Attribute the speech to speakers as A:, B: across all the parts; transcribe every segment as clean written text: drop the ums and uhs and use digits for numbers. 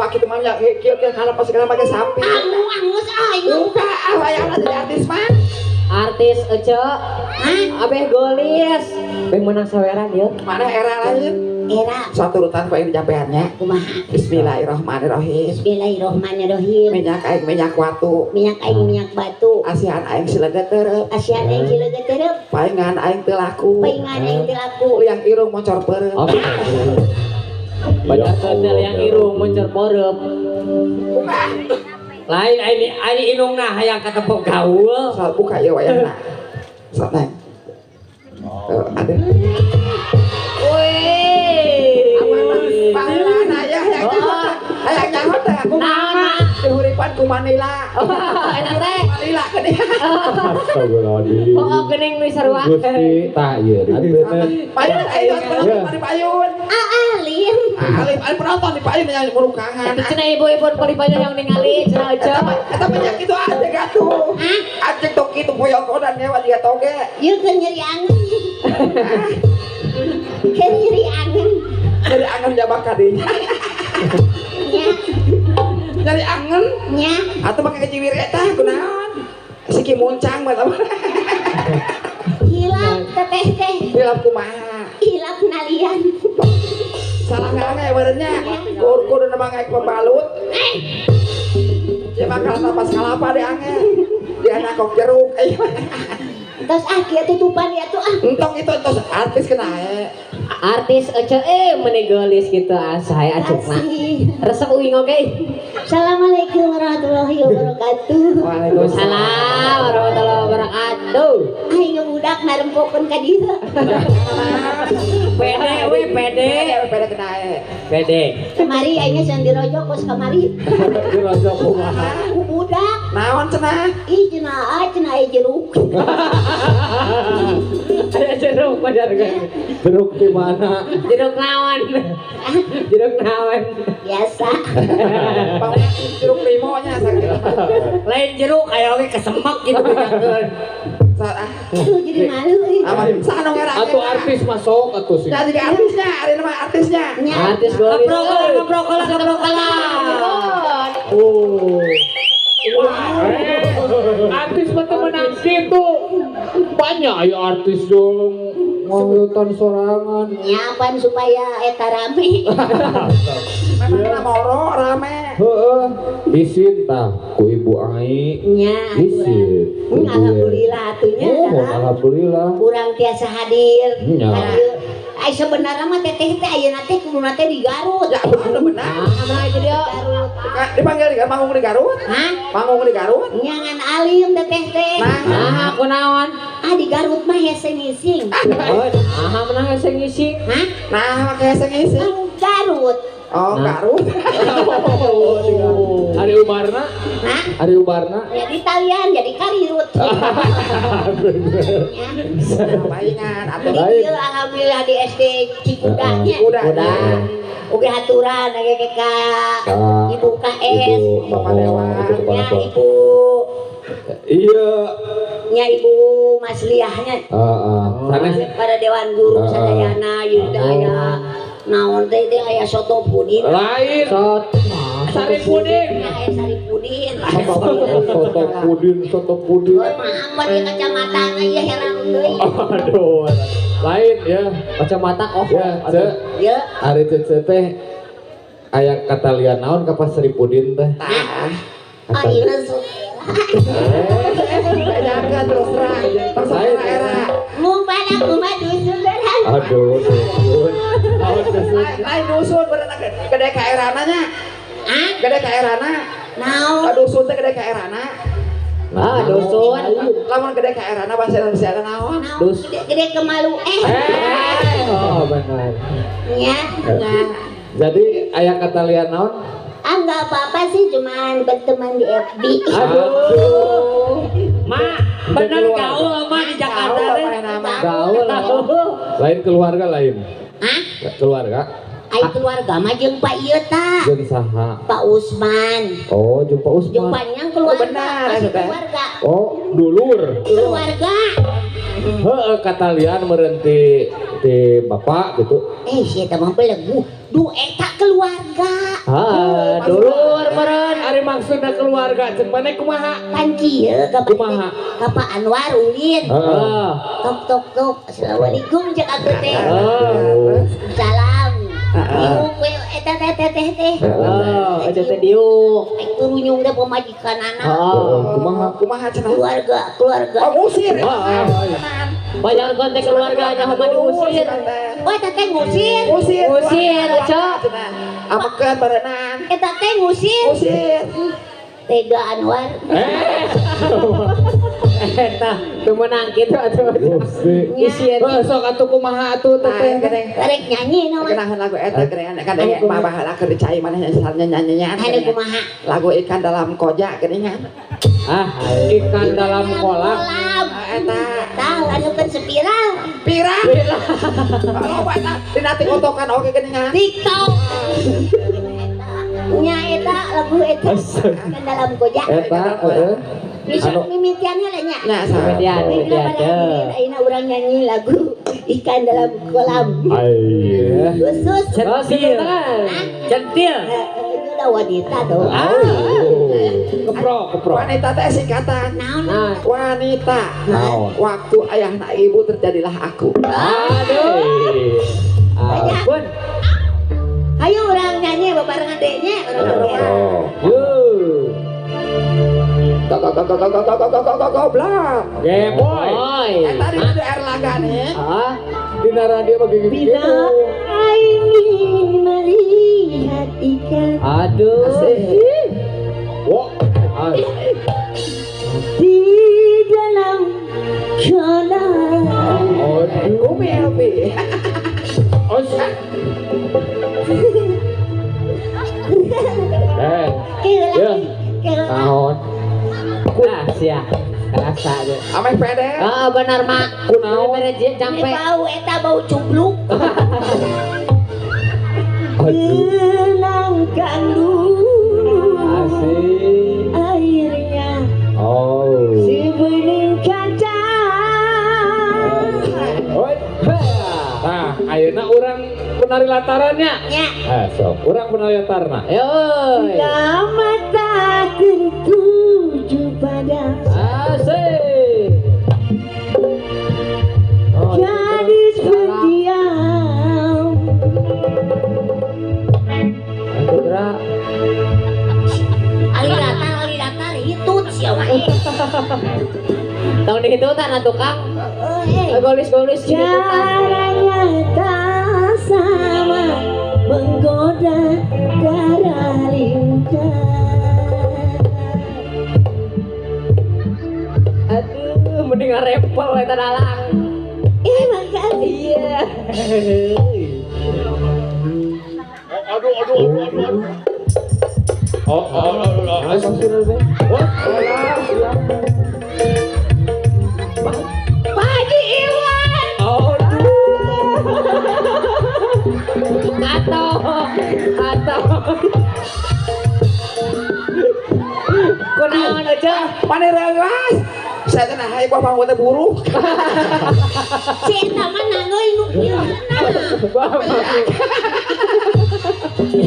A: Kumaha kitu mah nya kieu kieu kana pas kana make sapi.
B: Anu angus ayo.
A: Buka ah wayahna jadi artis mah.
C: Artis Ece.
B: Hah?
C: Abeh golis. Beh menang saweran ieu.
A: Mana era lain?
B: Era
A: Saturutan ku aing dijampeannya.
B: kumaha?
A: Bismillahirrahmanirrahim.
B: Bismillahirrahmanirrahim.
A: Minyak aing minyak watu.
B: Minyak aing minyak batu.
A: Asihan aing silega terep.
B: Asihan aing silega terep.
A: Paingan aing teu laku.
B: Paingan aing teu laku.
A: Liang irung moncor peureum.
C: Oh. Banyak teh liang irung moncor peureum.
D: Lain ini ini inungna hayang katepok gaul.
A: Sok buka ieu wayahna. Sok neng. Ada.
C: Wih.
A: Paheulana aya hayang nyaho teh. Hayang nyaho teh aku
C: Naon?
A: Dihuripan ku Manila.
C: Eta teh.
A: Manila geuning.
E: Astagfirullahaladzim.
C: Oh, geuning nu sarua.
E: Gusti tah ieu.
A: Payun ayo penonton di payun.
B: Alim.
A: Alim alim penonton di payun yang murukangan.
C: Cenah ibu-ibu palipanya yang ningali cenah Ece.
A: Eta banyak gitu aja gatuh. Ajek tok kitu boyong-kodan ngewa jiga toge.
B: Ieu keur nyeri angen. Keur nyeri angen.
A: Nyeri angen jabak kadinya.
B: Nya.
A: Nyeri angen.
B: Nya.
A: Atuh make kejiwir eta kunaon? Siki muncang mah eta.
B: Hilap teteh teh.
A: Hilap kumaha?
B: Hilap nalian.
A: Salah ngarang badannya. Kur-kur nama ngaik pembalut. Ya bakal tapas kalapa deh ange. Dia nakok jeruk.
B: Entos ah kieu tutupan ya tuh ah.
A: Entong itu entos artis kena
C: Artis Ece meni geulis gitu asa aya acukna. Resep uing oge.
B: Assalamualaikum warahmatullahi wabarakatuh.
C: Waalaikumsalam warahmatullahi wabarakatuh.
B: Aing budak narempokeun ka dieu.
D: Pede we pede.
A: Pede kena
D: Pede.
B: Kamari aing geus dirojok kos kamari.
E: Dirojok kumaha?
B: Ku budak.
A: Naon cenah?
B: Ih cenah cenah aya jeruk.
C: Ada jeruk pada
E: Jeruk di mana?
C: Jeruk naon? Jeruk naon?
B: Biasa.
A: Jeruk limonya sakit.
D: Lain jeruk aya oge kesemek gitu bejakeun.
B: Aduh jadi malu.
A: Saha nu ngera?
E: Atuh artis masuk atuh sih.
A: Jadi artisnya, ari nama artisnya.
C: Artis golis.
D: Keprok keprok.
E: Oh. Artis mah teu meunang kitu. Banyak aya artis dong ngawutan sorangan.
B: Nyapan supaya eta rame.
A: Memang moro rame.
E: Heeh. Isin tah ku Ibu Ai.
B: Nya.
E: Isin.
B: Alhamdulillah atunya.
E: Oh, alhamdulillah.
B: Kurang tiasa hadir.
E: Nya.
B: Ai sebenarnya mah teteh teh ayeuna teh kuduna teh di Garut.
A: Ya benar.
C: Nah, itu dia.
A: Dipanggil di manggung di Garut?
B: Hah?
A: Manggung di Garut?
B: Nya ngan alim teteh teh.
C: Nah, kunaon?
B: Ah di Garut mah hese ngising.
C: Ah, menang hese ngising.
B: Hah?
A: Nah, make hese ngising.
B: Garut.
A: Oh, Garut.
E: Ari Ubarna?
B: Hah?
E: Ari Ubarna?
B: Jadi talian, jadi karirut.
A: Palingan atuh.
B: Jadi alhamdulillah di SD Cikudanya.
A: Cikuda.
B: Oke haturan aya ka Ibu KS,
A: Bapak Dewa,
B: nya Ibu.
E: Iya.
B: Nya Ibu Masliahnya.
E: Heeh. Sanes
B: para dewan guru sadayana yeuh aya naon teh teh aya soto pudin.
E: Lain.
D: Sari pudin.
B: Aya sari pudin.
E: Soto pudin, soto pudin.
B: Maaf di kacamatana ieu herang deui.
E: Aduh. Lain ya.
C: Kacamata oh.
E: Ya, Ce.
B: Ya.
E: Ari Cece teh aya katalian naon ka Pak Sri Pudin teh?
B: Tah. Oh iya.
A: Bejakeun terus terang. Terus era.
B: Mumpan aku mah dusun beran.
E: Aduh, dusun.
A: Lain dusun berenang gede ka erana nya.
B: Hah?
A: Gede ka erana.
B: Naon?
A: Dusun teh gede ka erana.
C: Ah, dusun.
A: Lamun gede ka erana bahasa Indonesia naon?
C: Dus.
B: Gede kemalu eh.
E: Oh, benar.
B: Nya.
E: Jadi aya katalian naon?
B: Ah, enggak apa-apa sih, cuman berteman di FB.
E: Aduh.
D: Ma, bener gaul mah di Jakarta teh.
E: Gaul. Lain keluarga lain.
B: Hah?
E: Keluarga.
B: Ai keluarga mah jeung Pak ieu tah.
E: Jeung saha?
B: Pak Usman.
E: Oh, jeung Pak Usman.
B: Jeung panjang keluarga.
A: Oh, benar,
B: masih keluarga.
E: Oh, dulur.
B: Keluarga.
E: Heeh, katalian merenti Ti bapak gitu.
B: Si eta mah belegu. Du eta keluarga.
C: Heeh, dulur meureun.
E: Ari maksudna keluarga cek maneh kumaha?
B: Pan kieu ka
E: Kumaha?
B: Ka Pak Anwar ulin.
E: Heeh.
B: Tok tok tok. Assalamualaikum cek aku teh.
E: Heeh.
B: Salam. Diuk we eta teh teh teh teh.
C: Heeh, eta teh diuk.
B: Aing turunyung teh pamajikanana.
C: Heeh.
E: Kumaha?
A: Kumaha cenah?
B: Keluarga, keluarga.
A: Oh, ngusir.
E: Heeh.
C: Banyak kontak keluarganya sama diusir.
B: Oh, eta teh ngusir.
A: Ngusir.
C: Ngusir, Cok.
A: Amekeun barenan.
B: Eta teh ngusir.
A: Ngusir.
B: Tega Anwar.
C: Eta teu meunang kitu atuh.
E: Gusti.
C: Isieun.
E: Heuh, sok atuh kumaha atuh
A: Nah,
E: teteh.
A: geuning.
B: Rek nyanyi naon?
A: Kenahan lagu eta geuningan kan aya mah baheula keur dicai maneh nyanyi-nyanyian.
B: Anu kumaha?
A: Lagu ikan dalam koja geuningan.
E: Ah, ikan dalam kolam.
B: Kolam.
A: Eta
B: Tahu anu kan spiral.
A: pirang. Loba eta dina tikotokan oge geuningan.
B: TikTok. Nya eta lagu eta ikan dalam koja.
E: Eta heeh.
B: Bisa
E: Anu
B: mimitian heula nya.
A: Nya sa.
C: Mimitian,
B: Baiklah para hadirin, ayeuna urang nyanyi lagu ikan dalam kolam.
E: Ai.
B: Khusus
C: Oh,
D: Centil.
C: tangan.
D: Centil.
B: Itu udah wanita dong.
E: Ah. Keprok, keprok.
A: Wanita teh singkatan.
B: Naon?
C: Nah,
A: Wanita.
E: Naon?
A: Waktu ayah na ibu terjadilah aku.
C: aduh. Ampun.
B: Ayo orang nyanyi babarengan adeknya orang joget.
E: Oh. Yo.
A: Go go go go go go go go go go goblok.
E: Geboy.
C: Oi.
A: Eta di di Erlangga nih.
C: Ah,
E: Dina radio mah gigi
B: Bila
E: gitu.
B: ingin melihat ikan
C: aduh.
A: Asik.
E: Wo. Ai.
B: di dalam kolam.
E: Aduh.
A: Umi Elvi.
E: Os. Eh,
B: Kira
E: Ya.
B: lagi, kira lagi.
E: naon?
C: Nah, sia. Kerasa aja.
A: Ameh pede.
C: Ah, benar, Mak.
E: Kunaon?
C: Bere
B: Ini
C: jampe.
B: bau eta bau cubluk.
E: Aduh.
B: Tenangkan dulu
E: Asik.
B: airnya
E: Oh.
B: si bening kaca.
E: Oi. Nah, ayeuna urang penari latarannya.
B: Ya.
E: Eh, sok. Urang penari latarna.
C: Yo.
B: Bila mata tertuju pada
C: Asik. Oh,
B: gadis pendiam.
C: Itu gerak.
B: Ali datar hitut sia wae.
C: Tahun dihitutan atuh Kang.
B: Eh,
C: Golis-golis dihitutan.
B: Caranya tak sama menggoda darah lincah.
C: Aduh, mending ngarepel eta dalang.
B: Makasih.
C: Iya.
E: Aduh, aduh, aduh, aduh, aduh. Oh, oh, oh, oh. Wah,
B: Pak Haji Iwan.
E: aduh.
C: Atau kunaon aja.
A: Mana reuas? Saya teh nah ieu bapak teh buruh.
B: Si eta mah nangoi nu ieu.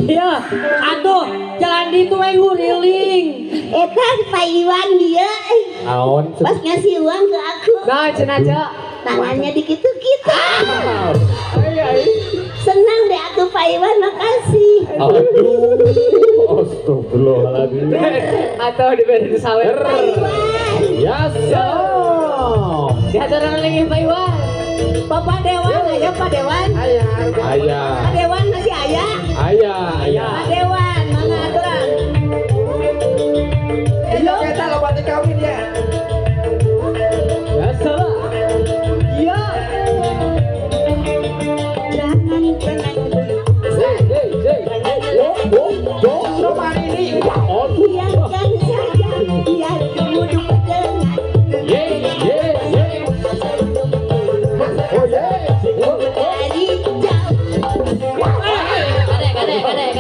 D: Iya, atuh jalan ditu we nguriling.
B: Eta Pak Iwan dia
E: Naon?
B: pas ngasih uang ke aku.
C: Nah, cenah aja.
B: Tangannya dikitu-kitu.
E: Ai, ai.
B: Senang deh aku Pak Iwan, makasih.
E: Aduh. Astagfirullahaladzim.
C: Atau diberi sawer.
B: Pak Iwan.
E: Ya, so.
C: Diaturan lagi Pak Iwan.
B: Bapak Dewan, ayo Pak Dewan.
A: Ayah.
E: Ayah.
B: Pak Dewan masih ayah.
E: Ayah, ayah.
B: Pak Dewan, mana aturan?
A: Iya kita loba dikawin ya.
C: Biasa.
B: Iya. Jangan tenang dulu.
E: Hey, hey, hey. Oh, oh, oh.
A: Loba ini.
B: Biarkan saja, biar duduk dengan.
E: Ye, ye, ye. Oh, ye. Oh, oh.
B: Dari jauh.
C: Kade, kade, kade, kade.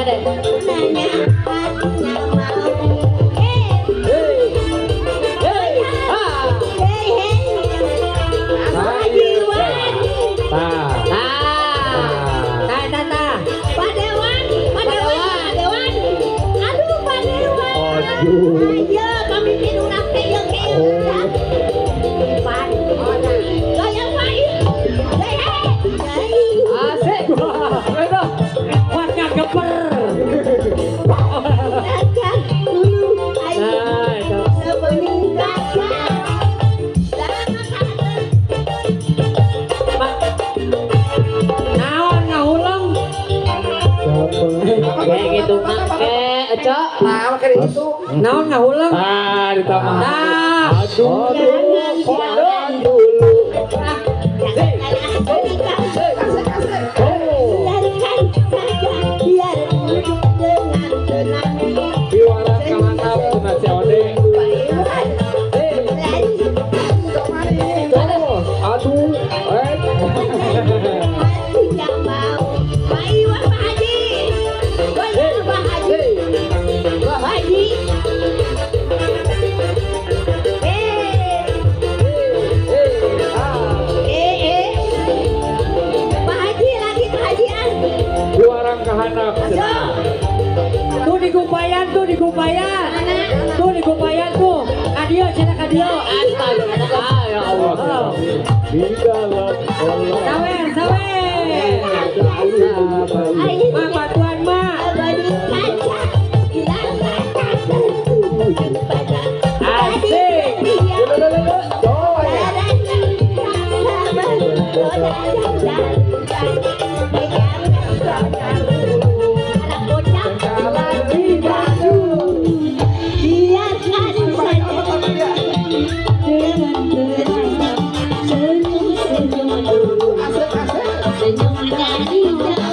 C: Ece.
A: Nah, make itu.
D: Naon ngahuleng?
E: Ah, ditambah.
D: Nah.
E: Aduh, jangan dulu.
A: Kasih kasih.
B: Biarkan saja, biar hidup dengan tenang.
E: Piwarang kahanap cenah COD. Terus, aduh, eh.
B: Hati yang mau. Pak Iwan, Pak Haji. Pak Haji. Pak Haji. Pak Haji lagi, Pak Haji ah.
E: Piwarang kahanap
B: Masuk.
D: Tuh di gumpayan, tuh di gumpayan. Tuh di gumpayan tuh. Kadio, cenah kadio.
C: Astagfirullah ya Allah.
E: Di dalam kolam.
D: Sawer, sawer. Ma, bantuan ma.
B: Abadi kaca, bila mata tertuju pada
D: Asik.
B: Senyum-senyum
A: Asik asik.
B: senyumnya indah.